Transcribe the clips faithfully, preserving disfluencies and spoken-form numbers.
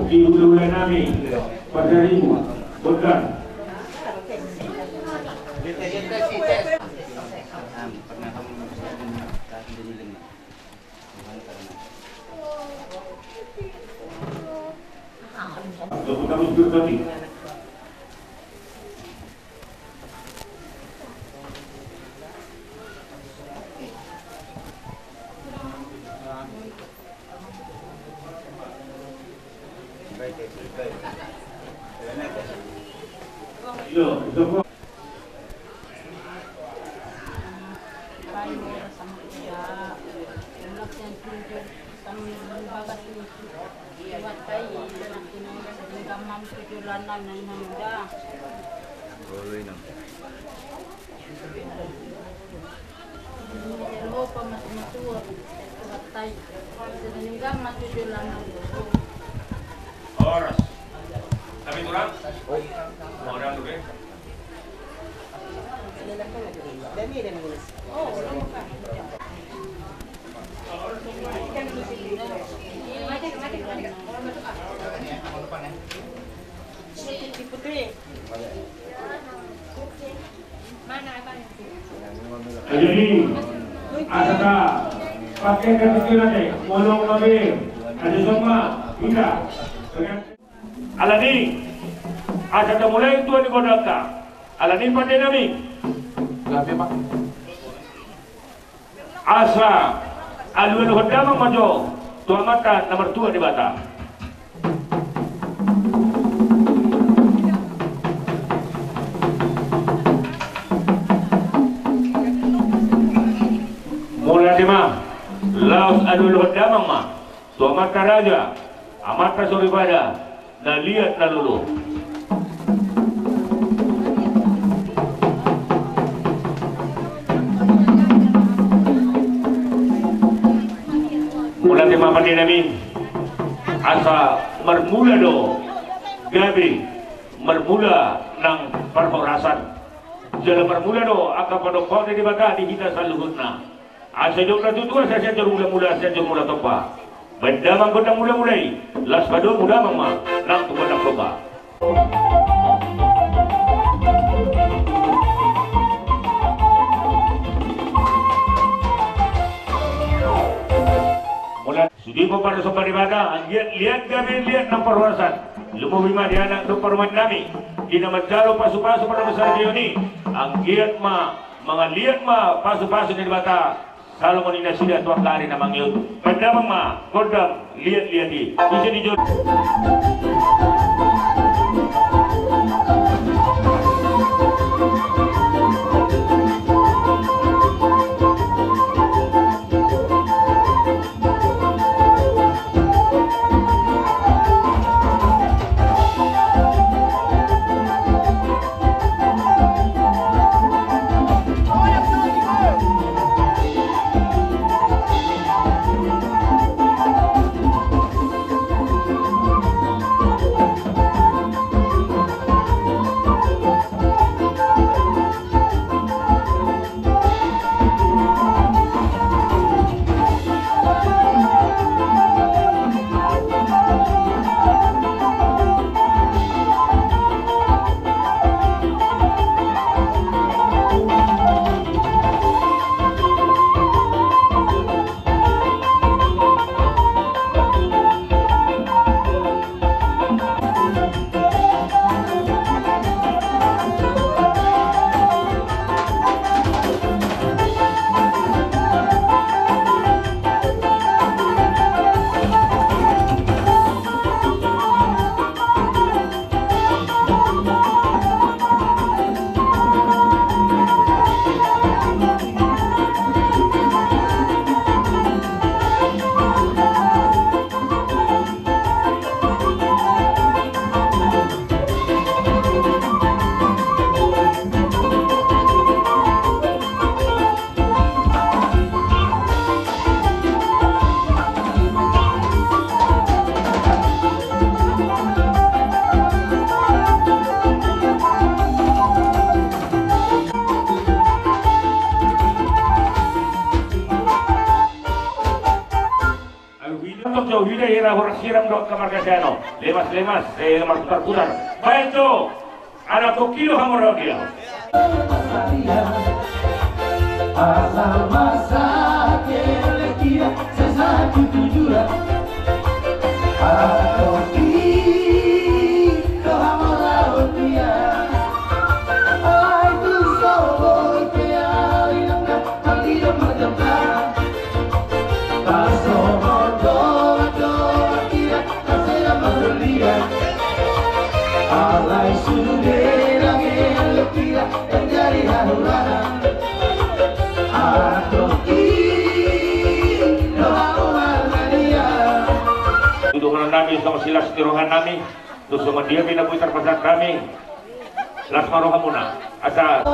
Di hulahula nami, Pasaribu, Gondang. Horas. Tapi kurang? Kurang tu, be. Jadi, asa ta pakai kata-kata, ngolong mabe, ada sama, tidak. Alani, asa tamulai tua ni godangka. Alani pande nami. Asa alualuhon damang ma jo tu Amanta na martua Debata. Mauliate ma, laos alualuhon damang ma tu amanta raja, amanta soripada, na liat na lolo. Mauliate ma pande nami, asa marmula do gabe, marmula nang parhorasan. Jala marmula do angka padompaon ni Debata di hita saluhutna. Asa jong na tutu asa sianjur mulamula, sianjur mula tompa. Baen damang gondang mulamula i, laos padomu damang ma nang tu gondang tompa. Mula sude ma parasomba Debata, anggiat liat gabe, liat nang parhorasan. Lumobi ma di anak dohot parumaen nami, di na manjalo pasupasu parnaposaripeon i, anggiat ma mangaliat ma pasupasu ni Debata, salongon i nasida tu angka ari na mangihut. Baen damang ma gondang liatliat i. Ise di jolo. Hurang siram do angka marga sian on. Lemas-lemas, eh, marputar-putar. Baen jo. Ala tongki do hamu ro dia. Asal masa kelekia sesatu tujuan. Ala tongki do hamu ro dia. Ai tu sobo ke alinang. Tuduhon nami songon silas ni roha nami. Tu songon dia pe na boi tarpasahat hami. Las ma rohamuna. Asa.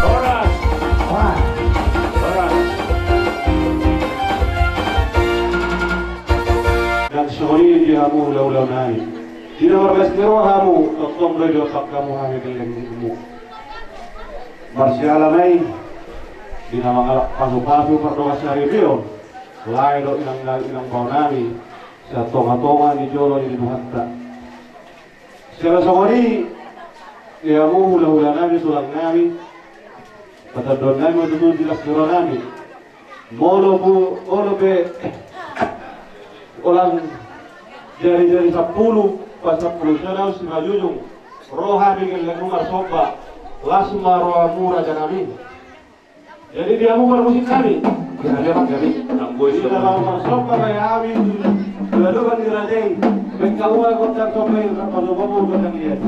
Horas. Horas. Horas. Ndang songon i di hamu hulahula nami. Di na marlas ni roha hamu, tongtong do diosak hamu hami gellengmu. Marsiala ma i, di na mangalap pasupasu pardongan saripeon, lae do inang, inang bao nami sian tongatonga ni jolo ni Tuhanta. Siala songon i, di hamu hulahula nami, tulang nami, patandon nami ma tutu di las ni roha nami. Molo pu, molo pe, holan jarijari sampulu, pasampulu sada on simanjujung, ro hami gellengmu marsomba, las ma rohamu raja nami. Jadi di hamu parmusik nami. Di hamu parmusik nami. Di na laho marsomba baen hami tu adopan ni raja i. Baen hamu ma gondang somba i, rap ma sombamu gondang liat.